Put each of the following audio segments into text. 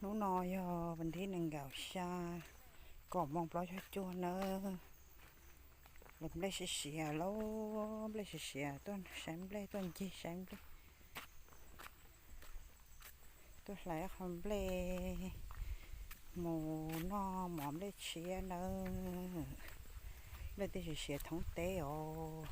Hnub no yog vas thib nees nkaum xya, kaum moos plaub caug cuaj nawb. Lawv nplej siav siav lauj, nplej siav siav, tuaj saib nplej, tuaj ncig saib nplej, tuaj hlais qho nplej mus noj mov nplej tshiab nawb. Nplej tej siav siav thoob teb os.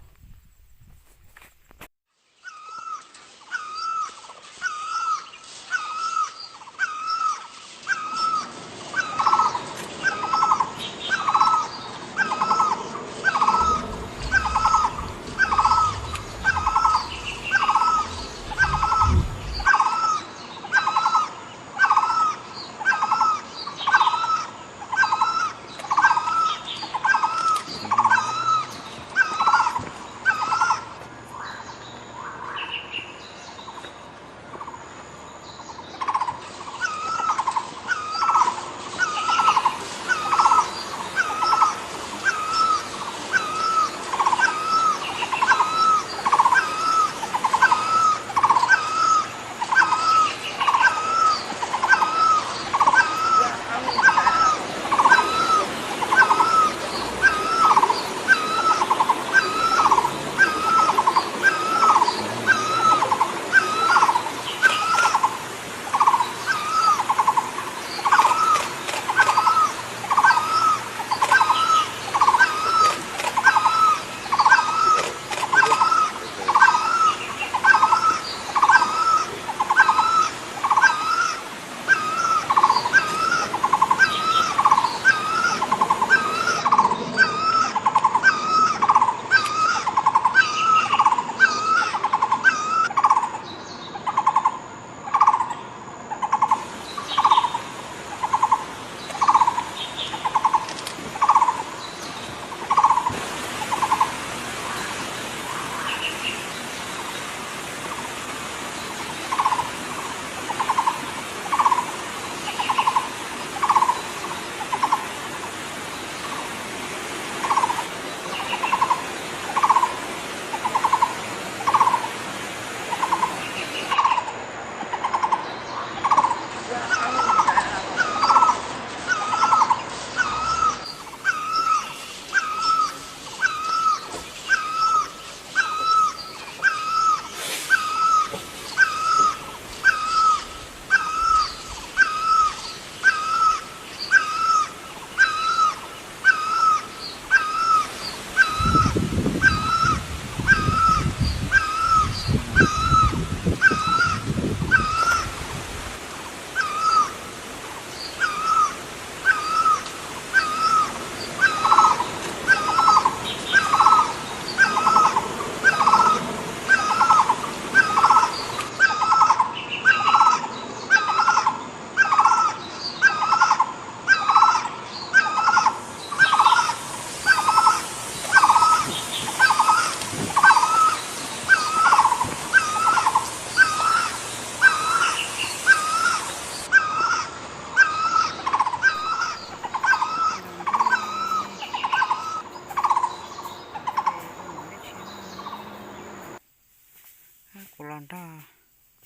Kuv los nrog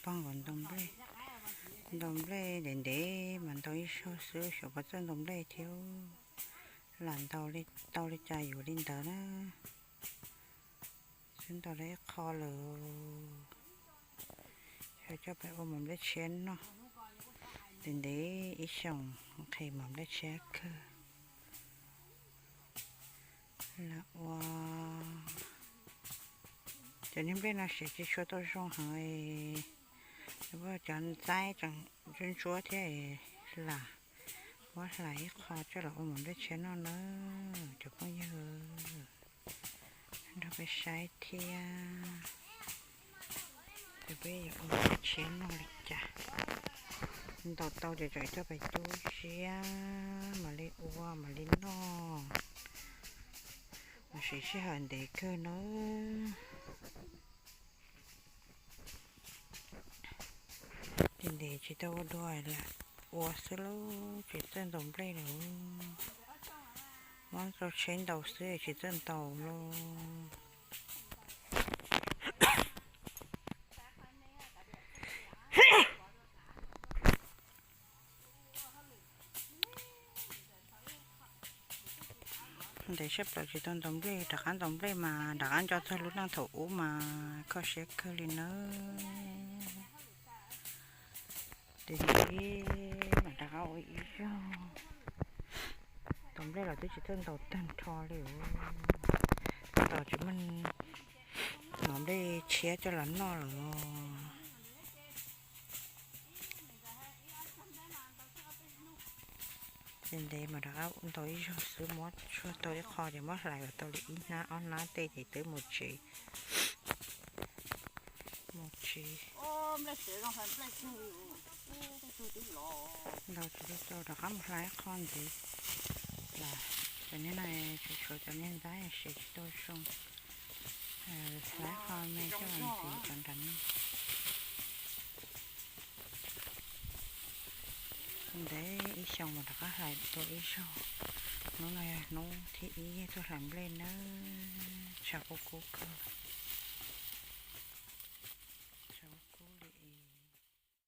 pog nkawd ntaus nplej. Ntaus nplej ntev ntev mas ntaus ib zaug xwb, xyov puas txawj ntaus nplej thiab. Lam ntaus tau li cas yuav li ntawd na. Twb ntaus tau ib qho lawm, xyov coj pais ua mov nplej tshiab noj. Ntev ntev ib xyoos qhia mov nplej tshiab kawg. Lam ua cov niag nplej no siav tsis tshua tau zoo heev, cov ntxaib tseem ntsuab ntsuab thiab. Lam muab hlais ib qho coj los ua mov nplej tshiab noj nawb cov phooj ywg. Nrog peb saib thiab. Ces peb yuav ua mov nplej tshiab noj li cas. Ntaus tau ces tseem coj pais cub siab mam li ua mam li noj. Mas siv sij hawm ntev kawg nawb. Ces ntev tsis tau ua dua, lam ua xwb lauj, tsis txawj ntaus nplej lawm. Muab rau tsheb ntaus xwb tsis txawj ntaus lauj. Ntev sab plaws tsis tau ntaus nplej, rov qab ntaus nplej mas rov qab nco txog lub neej thaum ub mas kho siab kawg li nawb. Ces ntev mam rov qab ua ib zaug. Ntaus nplej los twb tsis txawj ntaus tag nrho li, tos tsis muaj mov nplej tshiab coj los noj lawm. Ces ntev mam rov qab ntaus ib zaug xwb, muab tshuaj tau ib qho ces muab hlais kom tau li ib hnab ob hnab tej ces twb mus tsev. Mus tsev. Ntaus tsis tau, rov qab mus hlais ib qho ntxiv. Los cov niag no tshuav tshuav cov niag ntab siav tsis tau zoo. Hlais qho me coj los ntxiv rau nram no. Ntev ib xyoos mas rov qab hlais tau ib zaug. Hnub no yog hnub thib ib tuaj hlais nplej nawb, tshav kub kub kawg.